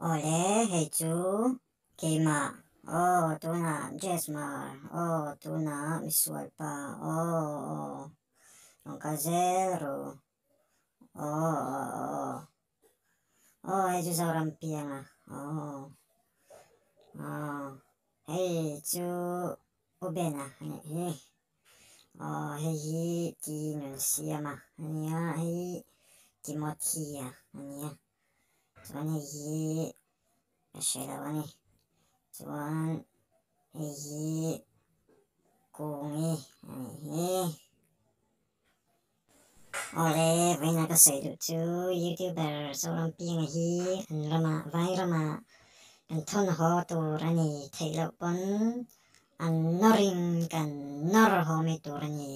Awle hei chu keimah aw tunah Jesmar aw tunah misualpa aw aw rawn kal zel ru aw aw aw aw hei chu Zoram pianga aw aw hei chu U Bena a nih hi aw hei hi Ti Nunsiama a nia hei Timothy-a a nia. Chuan hei hi ka hre lo a ni. Chuan hei hi Kungi a nih hi. Awle, vawiina ka sawi duh chu YouTuber Zorampianga hi kan ramah, vai ramah kan thawn haw tur a ni theih loh pawn an nawrin kan nawr haw mai tur a ni.